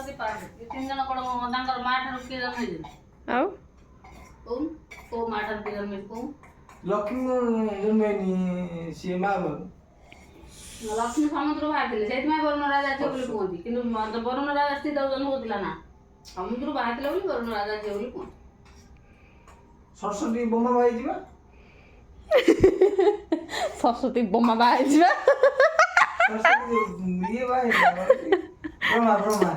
ସରସ୍ୱତୀ, ପାର୍ବତୀ, ଏ ତିନି ଜଣ କଣ ତାଙ୍କର ମା ଠାରୁ କିଏ ଜନ୍ମ ହେଇଛନ୍ତି? ଆଉ? କହୁନ, କୋଉ ମା ଠାରୁ କିଏ ଜନ୍ମ ହେଇଛି କହୁନ? ଲକ୍ଷ୍ମୀ ଜନ୍ମ ହେଇନି ସିଏ ମା ବାବୁ? ଲକ୍ଷ୍ମୀ ସମୁଦ୍ର ବାହାରିଥିଲେ, ସେଇଥିପାଇଁ ବରୁଣ ରାଜା ଝିଅ ବୋଲି କୁହନ୍ତି। କିନ୍ତୁ ବରୁଣ ରାଜା ସ୍ତ୍ରୀ ତାକୁ ଜନ୍ମ ହଉଥିଲା ନା, ସମୁଦ୍ରରୁ ବାହାରିଥିଲେ ବୋଲି ବରୁଣ ରାଜା ଝିଅ ବୋଲି କୁହନ୍ତି। ସରସ୍ୱତୀ ବୋମା ବାହାରିଯିବା। ସରସ୍ୱତୀ ବୋମା ବାହା ହେଇଯିବା। ସରସ୍ୱତୀ ଇଏ ବାହା ହେଇଯିବା, ବ୍ରହ୍ମା, ବ୍ରହ୍ମା।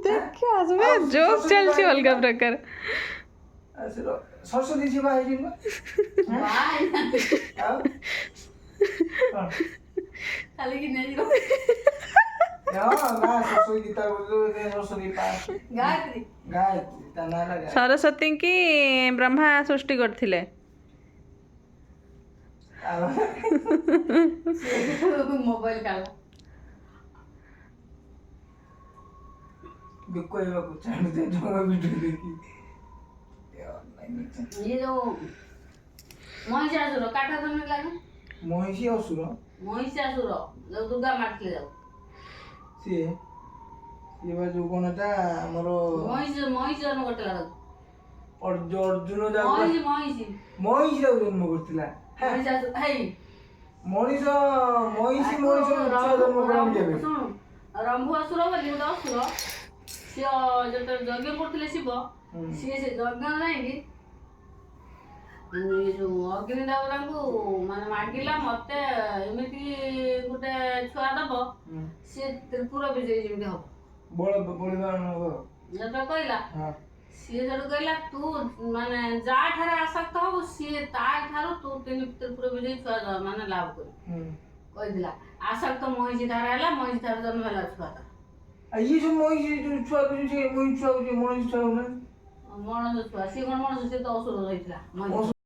ଦେଖ, ଆସିବେ, ଜୋକ୍ ଚାଲିଛି ଅଲଗା ପ୍ରକାର। ଆଉ ସେ ସରସ୍ୱତୀ ସିଏ ବାହା ହେଇଯିବ। ବାହା ହେଇନାହାନ୍ତି। ଆଉ କଣ? ଖାଲିକି ନେଇଯିବ। ହଁ, ନା, ସରସ୍ୱତୀ ଗୀତା ବୋଲିଲୁ, ସରସ୍ୱତୀ ଗାୟତ୍ରୀ। ଗାୟତ୍ରୀ, ତା ନାଁ ହେଲା ଗାୟତ୍ରୀ। ସରସ୍ୱତୀଙ୍କି ବ୍ରହ୍ମା ସୃଷ୍ଟି କରିଥିଲେ। ଆଉ ମୋବାଇଲ କାଳ। ଦୁଃଖ ହେବାକୁ ଚାହୁଁছে ଜମା ଭିଡ଼ିଓ ଦେଖି। ଇଏ ଯୋଉ ମହିଷାସୁର କାଠ ଜନ୍ମ ଲାଗେ। ମହିଷୀ ଅସୁର। ମହିଷାସୁର ଯୋଉ ଦୁର୍ଗା ମାରିଥିଲେ ଯାଉ। ସିଏ ସିଏ ବା ଯୋଉ କଣ ଏଟା ଆମର ମହିଷ, ମହିଷ ଜନ୍ମ କରିଥିଲା ତାକୁ। ଅର୍ଜୁନ ଯାଉ ମହିଷୀ, ମହିଷୀ। ମହିଷୀ ଯାଉ ଜନ୍ମ କରିଥିଲା। ମହିଷାସୁର ହେଇ। ମଣିଷ, ମହିଷୀ, ମଣିଷ ଛୁଆ ଜନ୍ମ କରନ୍ତି କେବେ? ଶୁଣୁ, ରମ୍ଭୁ ଅସୁର ବୋଲି ଗୋଟେ ଅସୁର, ସିଏ ଯେତେବେଳେ ଯଜ୍ଞ କରୁଥିଲେ ଶିବ, ସିଏ ସେ ଯଜ୍ଞ ଯାଇକି ଏ ଯୋଉ ଅଗ୍ନି ଦେବତାଙ୍କୁ ମାନେ ମାଗିଲା, ମତେ ଏମିତି ଗୋଟେ ଛୁଆ ଦବ, ସିଏ ତ୍ରିପୁର ବିଜୟୀ ଯେମିତି ହବ। ବଳ ବଳିବାନ ହବ। ଯେତେବେଳେ କହିଲା, ସିଏ ସେଠୁ କହିଲା, ତୁ ମାନେ ଯାହା ଠାରେ ଆସକ୍ତ ହବୁ, ସିଏ ତା ଠାରୁ ତୁ ତିନି ତ୍ରିପୁର ବିଜୟୀ ଛୁଆ ମାନେ ଲାଭ କରିବୁ। କହିଥିଲା, ଆସକ୍ତ ମହିଷୀ ଧାରା ହେଲା, ମହିଷୀ ଧାରା ଜନ୍ମ ହେଲା ଛୁଆ ତାର। ଆଉ ଇଏ ସବୁ ମହିଷୀ ଯୋଉ ଛୁଆ କରୁଛି, ସେ ମହିଷୀ ଛୁଆ କରୁଛି, ମଣିଷ ଛୁଆ କରୁନାହାନ୍ତି। ମଣିଷ ଛୁଆ, ସିଏ କଣ ମଣିଷ? ସିଏ ତ ଅସୁର ରହିଥିଲା ମହିଷୀ।